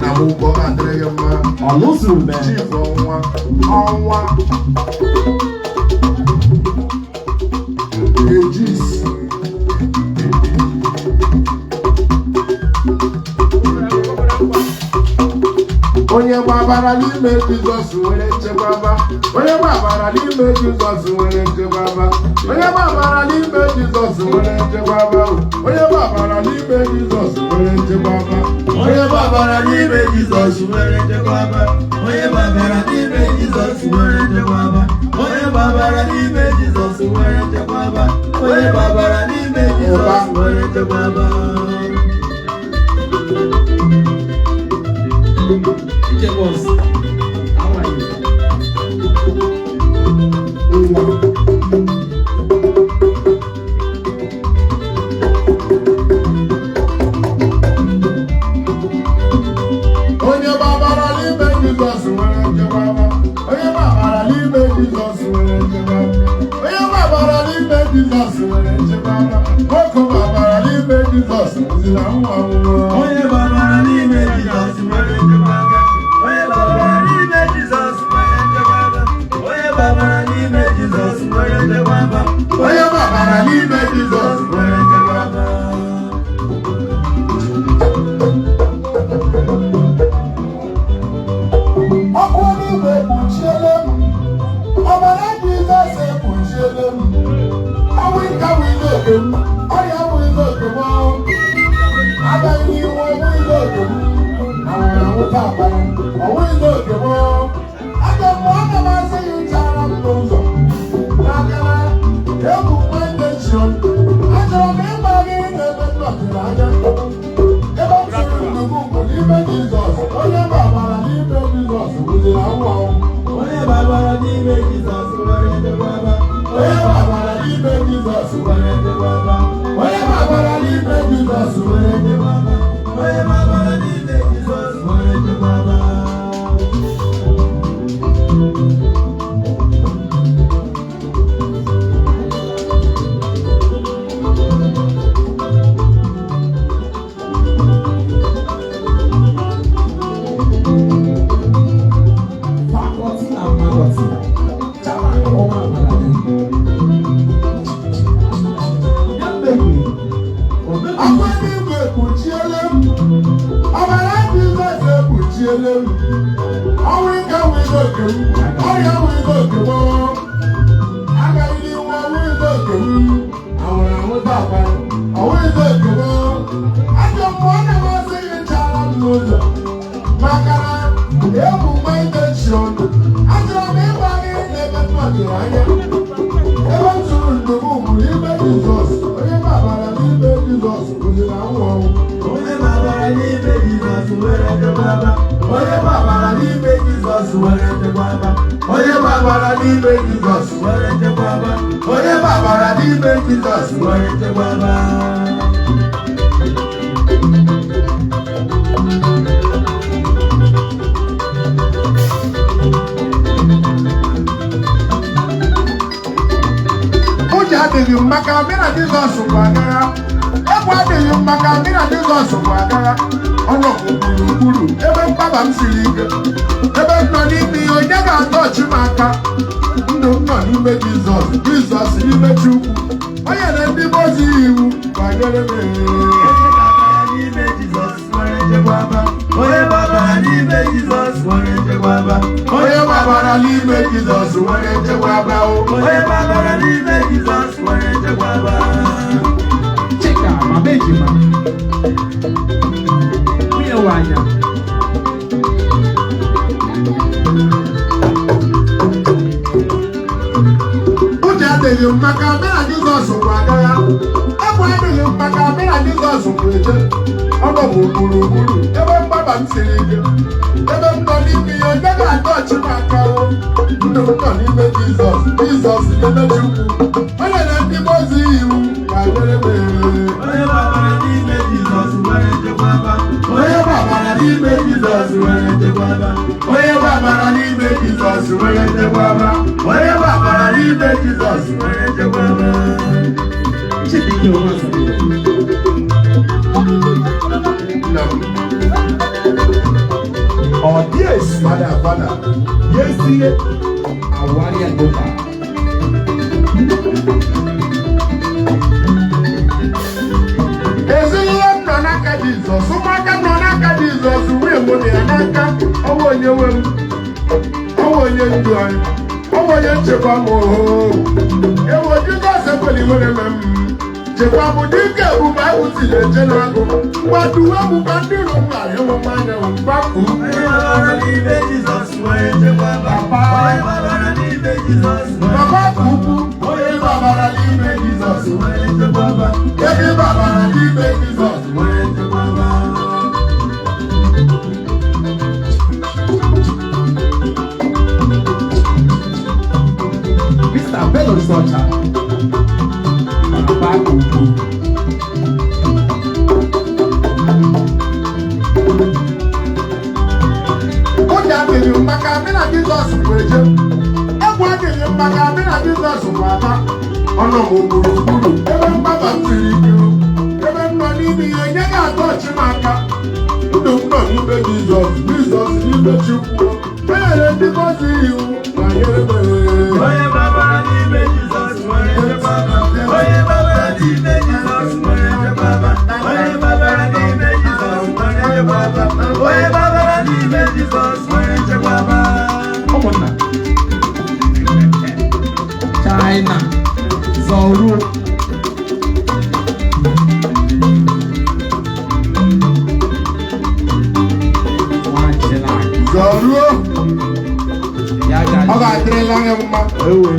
Na m ụgwọ ga-adịrị gị mma. Ọlụzube. Chief ọnwa ọnwa Ejis. Onye gbabara n'ime Jizọs nwere nchekwaba. Onye gbabara n'ime Jizọs nwere nchekwaba. Onye gbabara n'ime Jizọs nwere nchekwaba. Onye gbabara n'ime Jizọs nwere nchekwaba. Onye gbabara n'ime Jizọs nwere nchekwaba. Onye gbabara n'ime Jizọs nwere nchekwaba. Onye gbabara n'ime Jizọs nwere nchekwaba. Onye gbabara n'ime Jizọs nwere nchekwaba. Jebos, how are you? Nwa. Onye gbabara n'ime Jizọs nwere nchekwaba. Onye gbabara n'ime Jizọs nwere nchekwaba. Onye gbabara n'ime Jizọs nwere nchekwaba. Nwoke gbabara n'ime Jizọs bụzi na nwa nwụrụ. Onye gbabara n'ime Jizọs nwere nchekwaba. Onye gbabara n'ime Jizọs nwere nchekwaba. Onye gbabara n'ime Jizọs nwere nchekwaba. Onye gbabara n'ime Jizọs nwere nchekwaba. Ọkụ eluigwe ekpuchiele m. Ọbara Jizọs ekpuchiele m. Ọnwụ ike abụghị oke m. Ọrịa abụghị oke m. Agaghị n'ihu ọbụghị oke m. Anwụrụ anwụ taa abalị. Ọbụghị oke m. Aga m aga m asị gị chara m n'ụzọ. Maka na ebu m intention. Achọrọ m ịgba gị n'ebe m nọchiri anya. Ebe m siri ndụgbu bụ n'ime Jizọs. Onye gbabara n'ime Jizọs bụziri anwụ anwụ. Onye gbabara n'ime Jizọs nwere nchekwaba. Onye gbabara n'ime Jizọs Nwere nchekwaba. Onye gbabara n'ime Jizọs Nwere nchekwaba. Onye gbabara n'ime Jizọs nwere nchekwaba. Faculty and Magoti. Chairman Ọnwa Abalị. Ya mmebi. Omebi. Akwa eluigwe ekpuchiele m. Ọbara Jizọs ekpuchiele m. Ọnwụ ike abụghị oke m. Ọrịa abụghị oke m. Agaghị n'ihu ọbụghị oke m. Anwụrụ anwụ taa abalị. Ọbụghị oke m. Ajọ mmụọ na m asị gị chara m n'ụzọ. Maka na ebu m intention. Achọrọ m ịgba gị n'ebe m nọchiri anya. Ebe m zuru ndụmụ bụ n'ime Jizọs. Onye gbabara n'ime Jizọs bụziri anwụ ọnwụ. Onye gbabara n'ime Jizọs nwere nchekwaba. Onye gbabara n'ime Jizọs nwere nchekwaba. Onye gbabara n'ime Jizọs Nwere nchekwaba. Onye gbabara n'ime Jizọs Nwere nchekwaba. Ụjọ adịghị m maka mị na Jizọs bụ agagha. Egwu adịghị m maka mị na Jizọs bụ agagha. Ọ nọ m gburugburu ebe mgbaba m siri ike. Ebe m nọ n'ime ihe onye ga-atọchi m aka. Ndụ m nọ n'ime Jizọs, Jizọs n'ime Chukwu. O nyere ndị mmụọ ozi iwu banyere m. Onye gbabara n'ime Jizọs nwere nchekwaba. Onye gbabara n'ime Jizọs nwere nchekwaba. Onye gbabara n'ime Jizọs nwere nchekwaba o. Onye gbabara n'ime Jizọs nwere nchekwaba. Chika Mama Ejima. Nwunye Wanya. Ụjọ adịghị m maka mị na Jizọs bụ agagha. Egwu adịghị m maka mị na Jizọs bụ eje. Ọ nọ m gburugburu ebe mgbaba m siri ike. Ebe m nọ n'ime ihe onye ga-atọchi m aka o. Ndụ m nọ n'ime Jizọs, Jizọs n'ime Chukwu. O nyere ndị mmụọ ozi iwu banyere m. Onye gbabara n'ime Jizọs nwere nchekwaba. Onye gbabara n'ime Jizọs nwere nchekwaba. Onye gbabara n'ime Jizọs nwere nchekwaba. Onye gbabara n'ime Jizọs Nwere nchekwaba. Chidike Ọnwa Sabiri. nna m. Yesie Awaria Global. Ezinụlọ m nọ n'aka Jizọs, ụmụaka m nọ n'aka Jizọs, nwunye m nọ ya n'aka. Ọnwa onye nwe m, ọnwa onye ndu anyị, ọnwa onye nchekwa m. Ooo, ewo, Jizọs ekwela iwere m. Chekwa m dịka ebube ahụ si na-eche n'agụ. Mgbaduwe m ka ndị iro m ghara ịhụ m anya mgbapụ. Onye gbabara n'ime Jizọs nwere nchekwaba. Onye gbabara n'ime Jizọs nwere Papa ka ukwu, onye gbabara n'ime Jizọs nwere nchekwaba. Ebe ị gbabara n'ime Jizọs Nwere nchekwaba. Mr. Bello Socha. Bàbá Ògo. Ụjọ adịghị m maka mị na Jizọs bụ eje. Egwu adịghị m maka mị na Jizọs bụ aba. Ọnọ m gburugburu ebe mgbaba m siri ike, ebe m nọ n'ime ihe nye ga-atọ ọchị m aka. Ndụ m nọ n'ime Jizọs, Jizọs n'ime Chukwu. E nyere ndị gọzi iwu banyere m. Onye gbabara n'ime Jizọs nwere nchekwaba. Onye gbabara n'ime Jizọs nwere nchekwaba. Onye gbabara n'ime Jizọs nwere nchekwaba. Onye gbabara n'ime Jizọs nwere nchekwaba. Ụmụnna. China. Zọruo. Nwachila. Zọruo. Ya Ọ ga. ga-adịrịla gị mma. Ewe.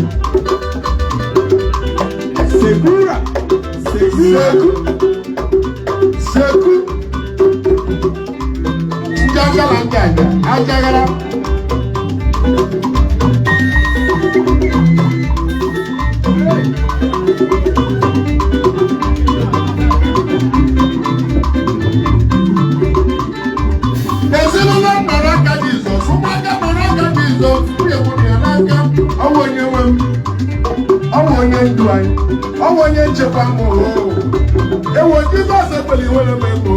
Segura. Segura. Seku, seku, njagara njaja ajagara. Ezinụlọ m nọ n'aka Jizọs, ụmụaka nọ n'aka Jizọs, nwunye m nọ ya n'aka. Ọnwụ onye nwe m, ọnwụ onye ndu anyị, ọnwụ onye nchekwa m. Oo, ewo, Jizọs ekwela iwere m ego.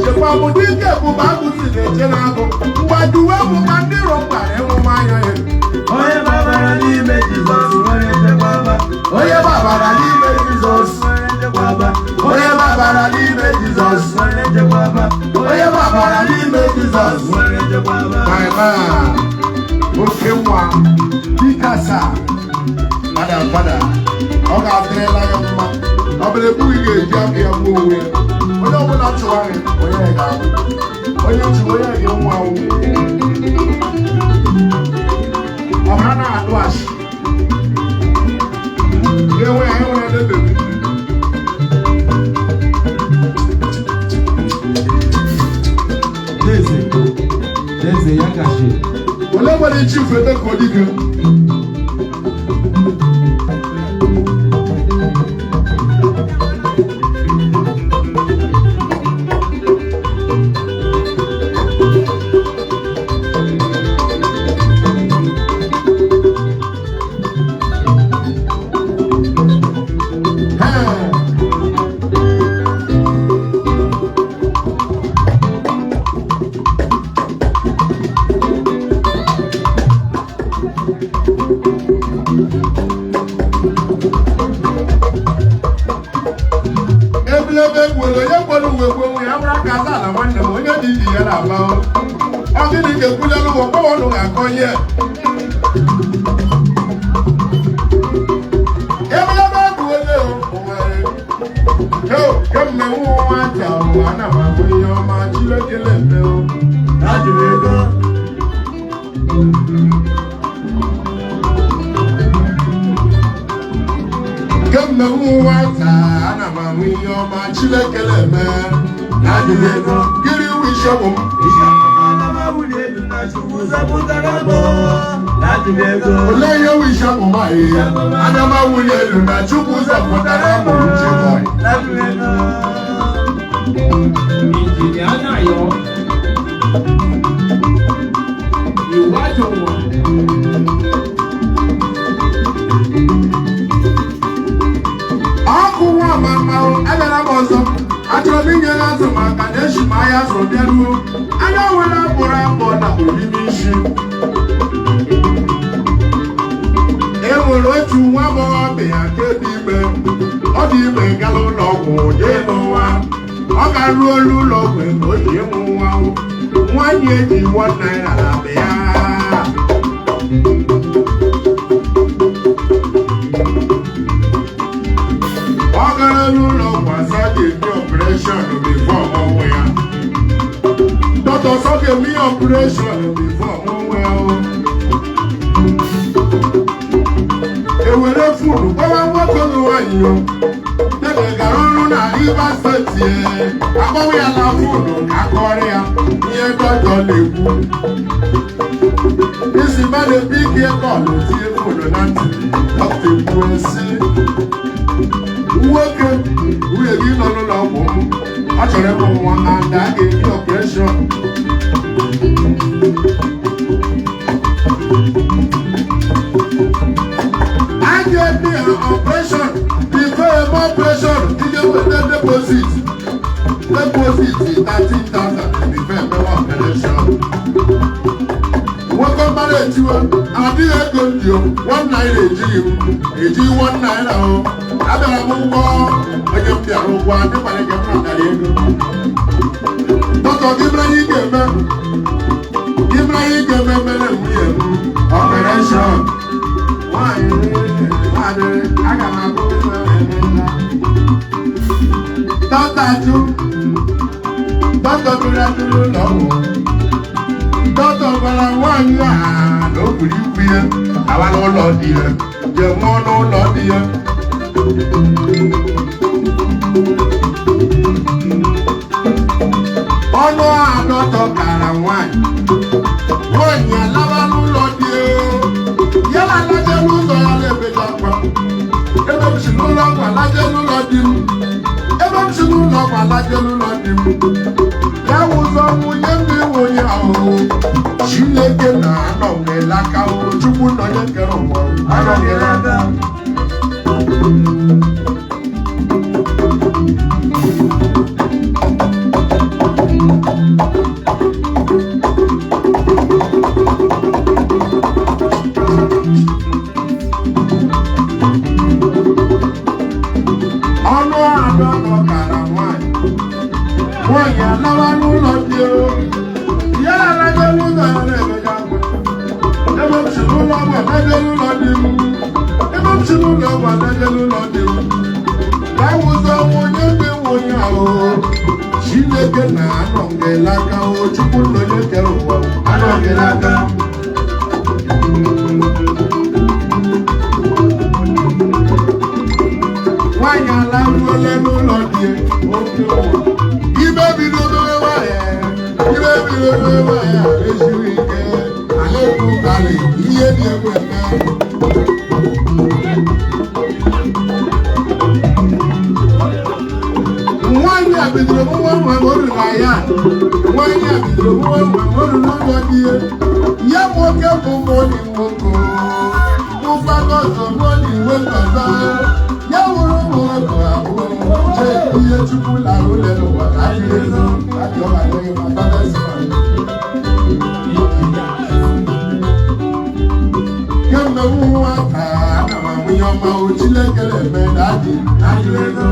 Chekwa m dịka ebube agụ si na-eche n'agụ. Mgbaduwe m ka ndị iro m ghara ịhụ m anya ya. Onye gbabara n'ime Jizọs nwere nchekwaba. Onye gbabara n'ime Jizọs nwere nchekwaba. Onye gbabara n'ime Jizọs nwere nchekwaba. Onye gbabara n'ime Jizọs nwere nchekwaba. My man, oke nwa, dikasa fada fada, ọ ga-adịrịla ya mma. Ọ bụrụ ebughị ga-eji aka ya gbuo onwe ya. Onye ọbụla chụrụ anyị, onye ga-abụ onye chụrụ onye ga-enwu anwụ. Ọha na-atụ asị ga-enwe ya enwere n'ebebe. Deze. Deze ya gashi. Olee nwere chifu ebe ka odike? Hey. Ebulebe gwere onye kwere uwe gbuo onwe ya bụrụ aka asa ala. Nwanne m, onye dị iji ya na-agba, ọ gịnị ga-ekwulelu ụgwọ kpọwọnụ ga-akọ ihe? Ebulebe gwere onye kemgbe nwa nwata ụwa, ana m abụ ihe ọma Chinekele mbe o. Ha jụrụ ego. Kemgbe nwa nwata, ana m ahụ ihe ọma Chinekele eme. Ha jụrụ ego. Gịnị wụ isiokwu m? Isi ọma na-awụli elu na Chukwu zọpụtara m. Ha jụrụ ego. Olee ihe wụ isiokwu m anyị? Ana m awụli elu na Chukwu zọpụtara m, nchekwa. Ha jụrụ ego. Injinia Anayo. Ìwádìí wọn. Ọkụ nwa amama, abịara m ọzọ. Achọrọ m inye ya azụ maka na eji m ahịa azụ bịaruo. Anya nwere akpụrụ akpọ na n'ime isi. E nwere otu nwa agbọghọbịa nke dị ime. Ọ dị ime gara ụlọ ọgwụ jee ịmụ nwa. Ọ garuo ụlọ ọgwụ ebe o ji ịmụ nwa. Nwaanyị eji ₦1 na be ya. Ọ gara n'ụlọ ọgwụ asa ga-eme operation before ọmụmụ ya. Dọkịta sọ ga-eme operation before ọmụmụ ya o. Ewere fonu gbawa nwoke na nwaanyị o. Dede gara ọrụ na Rivers State agbawa ya na fonu ka akọrọ ya ihe dọkịta na-ekwu. Isi mmadụ ebe ike kọlụ tinye fonu na ntị, dọkịta ekwuo sị, nwoke, nwunye gị nọ n'ụlọ ọgwụ m, ọ chọrọ ịmụ nwa and a ga-eme operation. A ga-eme operation before eme operation, ị ga-eweta deposit 13,000 before emewe operation. Nwoke mmadụ etiwe adịghị ego ndị o, ₦1 ejighị m, ejighị ₦1 o. Abịara m ụgwọ, onye m bịara ụgwọ adịkwara gị m natara ego. Dọkịta, gị mara ihe ị ga-eme, gị mara ihe ị ga-eme mere nwunye m operation. Nwaanyị adịrị, aga m abụ dọkịta jụ. Dọkịta bịara n'ụlọ ọgwụ. Dọkịta gwara nwaanyị a na o buru ibu ya awa n'ụlọ di ya, jee mụọ n'ụlọ di ya. Ọnụ a dọkịta kara nwaanyị, nwaanyị alawa n'ụlọ di ya. Ya na alaje n'ụzọ ya na-ebeja akwa. Ebe m si n'ụlọ ọgwụ alaje n'ụlọ di m, ebe m si n'ụlọ ọgwụ alaje n'ụlọ di m, ya wụzọ nwunye m nwunye ahụ. Chineke na-anọ m n'elaka o, Chukwu nọ onye kere ụwa anọ m n'elaka. Ọnụ adọtọ kara nwaanyị, nwaanyị alawa n'ụlọ dị o, ya alaje n'ụlọ ya na-emeja akwa. Ebe m si n'ụlọ ọgwụ alaje n'ụlọ di m, ebe m si n'ụlọ ọgwụ alaje n'ụlọ di m, ya wụzọ nwunye ndị nwunye ahụ. Chineke na-anọ m n'elaka o, Chukwu nna onye kere ụwa anọ m n'elaka. Nwaanyị alaruola n'ụlọ di ya, oke ụwa. Ibe bido dobe nwaanyị, ibe bido dobe nwaanyị a esighị ike, ala ekwu karị ihe dị egwu eme. Nwaanyị a bidoro mụwa nwa ma o ruru na ya. Nwaanyị a bidoro mụwa nwa ma o ruru n'ụlọ di ya. Ya nwoke bụ mụọni nwoke, mụkwago ọzọ mụọni nwoke ọzọ. Ya wụrụ ụmụ nwoke abụọ, chee ihe Chukwu lara ụlọ n'ụwa ka adịghị ezo, adị ọ adịghị ma balance ma. Kemgbe m nwata, ana m amụ ihe ọma o, Chineke na-eme na adị adịghị ezo.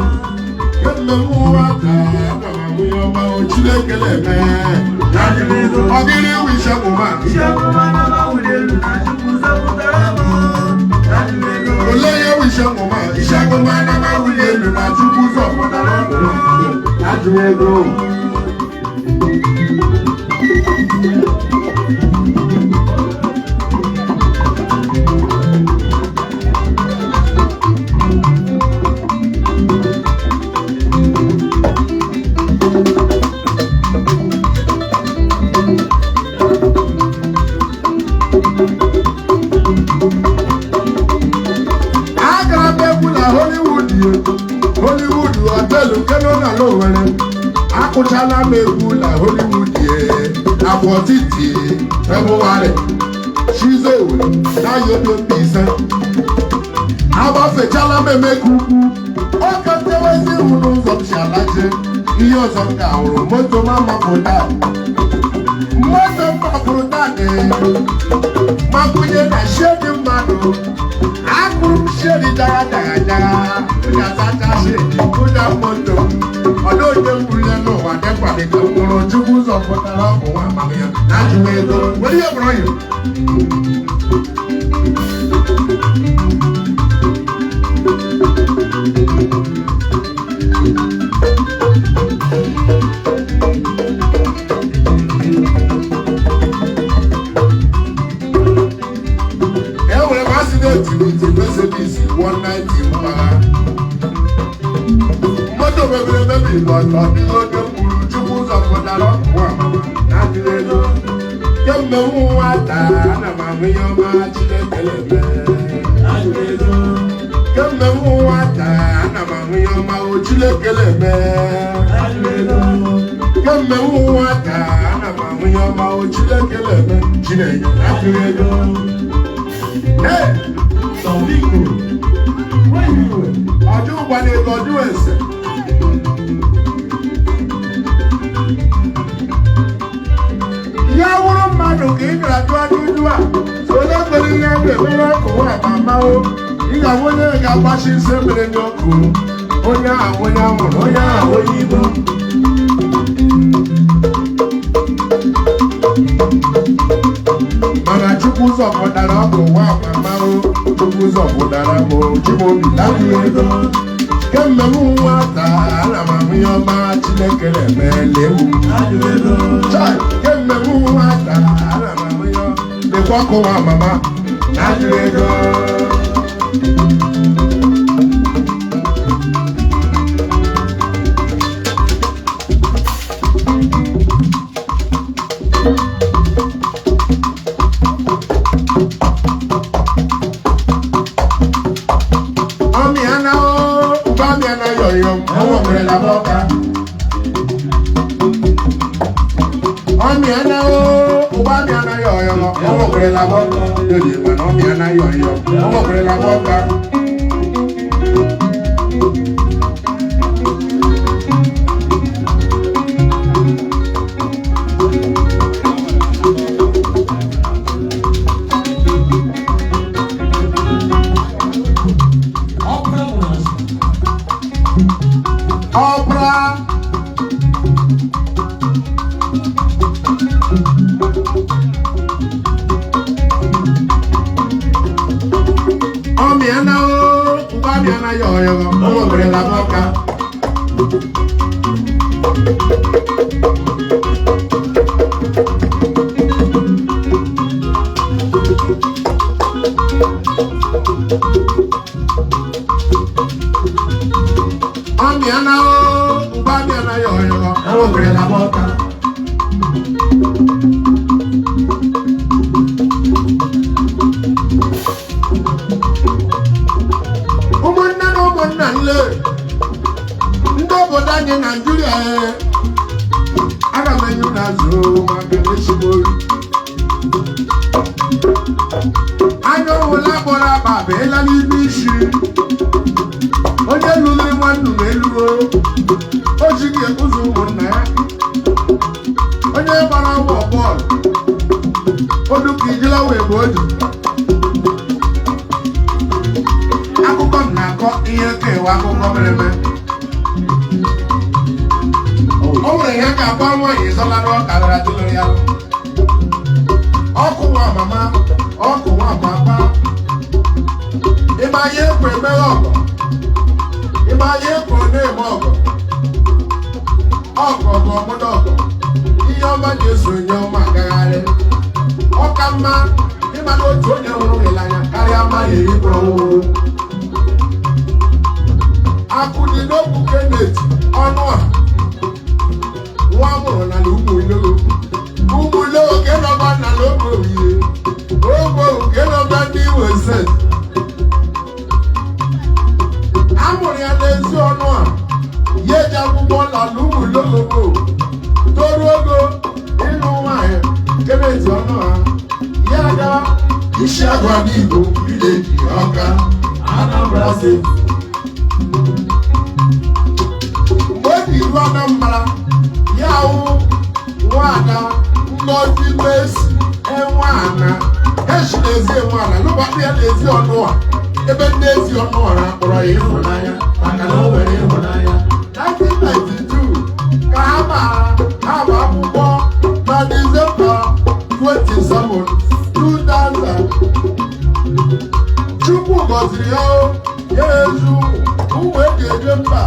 Kemgbe m nwata, ana m amụ ihe ọma o, Chineke na-eme na adịghị ezo. Ọ dịrị iwu ishekwuma. Olee ihe wụ ishekwuma? Ishekwuma na m awụli elu na Chukwu zọpụtara m. Ajụghị ego. Agara m egwu na Hollywood ye. Hollywood họteelụ nke nọ na Owerri. Akụchala m egwu na Hollywood ye na 14 Febụwarị Chizowe na Yodo Mbaise. Agbafechala m Emeka Ukwu, ọ ka ntewezi ihu n'ụzọ m si alaje. Ihe ọzọ m ga-ahụrụ moto m amapụta, moto m mapụrụ tadị makwunye na shedi mmadụ. Akụrụ m shedi jagha jagha jagha, ụja sacha shedi kụja moto m. Ọdụ onye mbuli n'ụwa dịkwa dịka mkpụrụ. Chukwu ụzọ pụtara ọkụ nwa amamihe na ajụghị ego nwere ihe bụrụ ya. Enwere m accident with Mercedes 190 mpaghara. Moto mebiri emebi, but ọ dịghị onye mgburu. Chukwu ụzọ pụtara ọkụ nwa amama na adịghị ego. Kemgbe m nwata, ana m ahụ ihe ọma Chineke na-eme. Kemgbe m nwata, ana m ahụ ihe ọma o Chineke na-eme. Kemgbe m nwata, ana m ahụ ihe ọma o Chineke na-eme. Chineke na-atụghị ego. Hey! Sọmbiko. Ọjọ́ ụgbana ego, ọjọ́ ese. Ya wụrụ mmadụ ka ị gara jụọ ajụjụ a, so onye nwere ihe a ga-emere ọkụ nwa ma o, ị ga-ahụ onye ga-agbachi nsị mere nye ọkụ, onye ahụ, onye ahụrụ onye ahụ, onye igbo. Mana Chukwu zọpụtara ọkụ nwa mama o, Chukwu zọpụtara m o, Chimaobi lapụ ego. Kemgbe m nwata, ana m ahụ ihe ọma Chineke na-eme lewu m. Chai, kemgbe m nwata, ana m ahụ ihe lekwa ọkụ nwa mama na-ajụ ego. Ọmịana o, ụba amịana yọyọ, ọnwụ merela m ọka. Ọmịana o, ụba amịana yọyọ, ọnwụ merela m ọka. Yọyọ mana ọmịana yọyọ, ọnwụ merela m ọka. Ọbra. Ọmịana o, ụba amịana yọyọ, ọnwụ merela m ọka. Ọmịana o, ụba amịana yọyọ, ọnwụ merela m ọka. Ụmụnne na ụmụnna nle, ndị obodo anyị Naijiria, ee, aga m enye unu azụ maka na echigbo ori. Anya ọhụla kpọrọ akpa beela n'ime isi. Onye lụrụ nwannu ma eluo o jighị ụzọ ụmụnna ya. Onye gbara ọgbọ bọọlụ oduka ijila wee bụ oji. Akụkọ m na-akọ ihe kewa akụkọ mere eme. O nwere ihe ga-agba nwaanyị zọlara ọka dara tụlụrụ ya ọkụ nwa mama, ọkụ nwa papa. Ịma ihe ekwe emeghe ọgọ, ịma ihe ekwe na-eme ọgọ, ọgọ ọgọ ọmụda ọgọ. Ihe ọma na-eso onye ọma agagharị. Ọka mma ịma na otu onye hụrụ gị n'anya karịa mmadụ iri kpọrọ nwụrụ. Akụ dị n'okwu. Kenneth Ọnụọha, nwa amụrụ na ụmụ ụmụ ke nọba na ogbe oyiye ogbe nke nọba ndị Imo Steeti. A mụrụ ya n'ezi ọnụ a ya eji akwụkwọ lala ụmụ logbo toruo ogo ịlụ nwaanyị. Kenneth Ọnụọha ya gawa isi agwa n'Igbo village, Ọka, Anambra Steeti. Mgbe o ji ruo Enugu Anambra. Ya wụ nwada Ngozi Mercy Enweana. Esi n'ezi Enweana lụbata ya n'ezi ọnụa, ebe ndị ezi ọnụọra kpọrọ ya ịhụnanya maka na o nwere ịhụnanya. 1992 ka ha maara ha bụ akwụkwọ na Disemba 27, 2000. Chukwu gọziri ya o, ya ezu ụmụ eji eje mba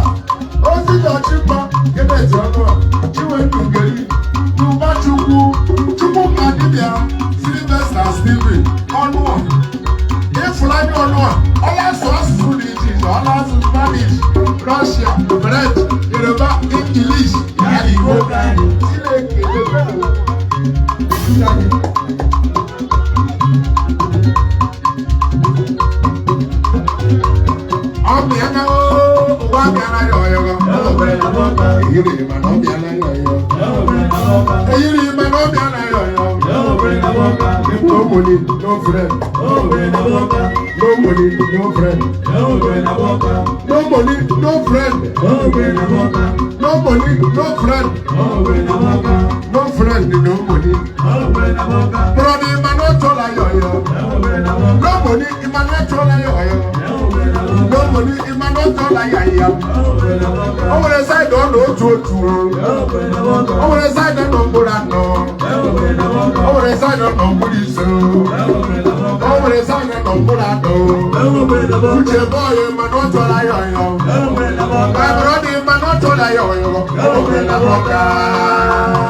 ozi ọchịkwa Kenneth Ọnụa, Chinwendu Ngeri, Ubachukwu, Chukwuka Dibịa, Sylvester Stephen Ọnụa. Ịfụnanya Ọnụa, ọ na-asụ asụsụ dị iche iche. Ọ na-asụ Spanish, Russia, French, Yoruba, English ya na Igbo. Chineke debe. Ọ bịa ụwa bịa anaghị ọyọgọ. Eyiri ma na ọ bịa anaghị ọyọ. Eyiri ma na ọ bịa anaghị ọyọ. No money, no friend. No money, no friend. No money, no friend. No money, no friend. No friend, no money. Brother, ma na ọ chọla ya ọyọ. No money, ma na ọ chọla ya ọyọ. No money, ma na ọ chọla ya ya. O nwere side ọ na otu otu o. O nwere side ọ nọ mkpụrụ anọ. O nwere side ọ nọ mkpụrụ ise. O nwere side ọ nọ mkpụrụ atọ. Uche boy, ma na ọ chọla ya ọyọ. My brother, ma na ọ chọla ya ọyọ. O nwere na nwoke.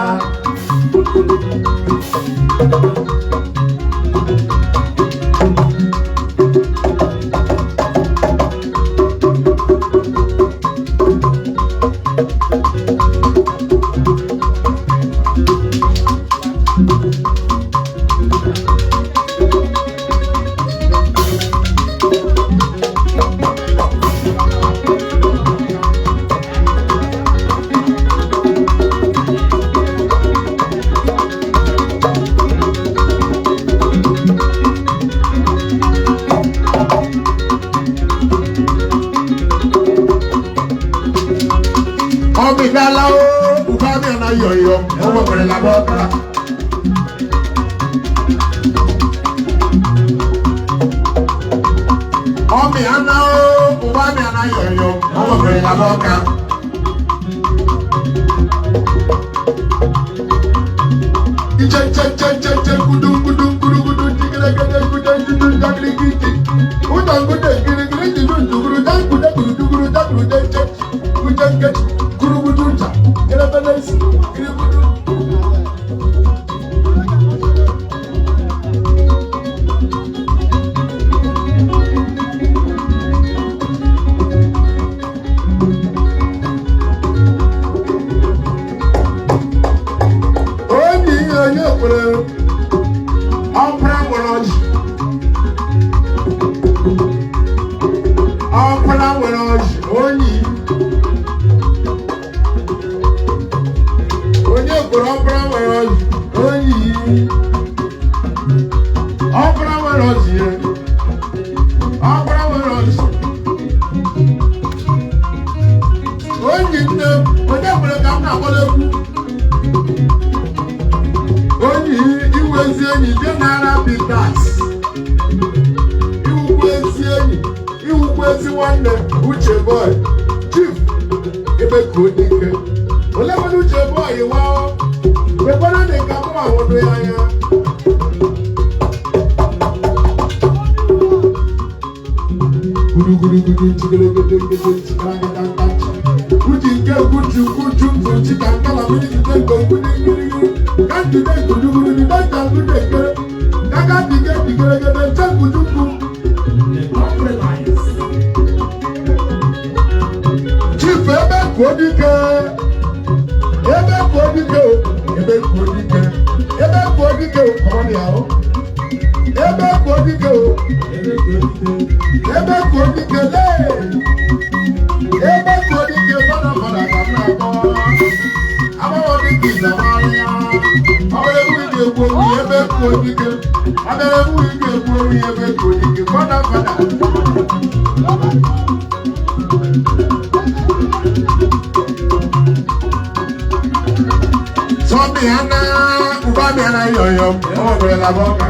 Ọbịbịala o, ụba bịa na yọyọ, o nwekwara bọka. Ọmịa na o, ụba bịa na yọyọ, o nwekwara bọka. Iche nche nche nche nche gudu gudu gudu gudu jigere gede gudu gudu jagiri gidi. Ụdọ ngude giri giri jidu nduguru jagude guru duguru jaguru de nche guje nkechi gurugudu ncha gerebele isi girigudu. Onye ihe onye kwere ọpara nwere ọjị, ọpara nwere ọjị. Onye onye kwere ọpara nwere ọjị, onye ọpara nwere ọjị, ọpara nwere ọjị. Onye nne onye kwere ka m na-agbara egwu. Onye iwu ezi enyi General Peters, iwukwu ezi enyi, iwukwu ezi nwanne. Uche boy, Chief Ebekodike olekwere Uche boy nwa wekwara dị ka mụ ahụdụ ya anya. Gudugudugudu chigiregede chikaragada uji nke guju guju mfu chika nkala mmiri jide nke gudu ngirigiri ka njide gudugudu danta gudu ekere kaka dige digeregede nche gujukwu. Chief ebe kodike, ebe kodike o, ebe kodike, ebe kodike o, kọrọ ya o, ebe kodike o, ebe kodike lee, ebe kodike fada fada ka m na-akpọ agbọghọ dịka ịzamara ya. Ọbẹrẹ ewu ị ga-egbu onwe ya, ebe kodike, ọbẹrẹ ewu ị ga-egbu onwe ya, ebe kodike fada fada. Ubamịana, ubamịana yọyọ, ọ nwere la bọka.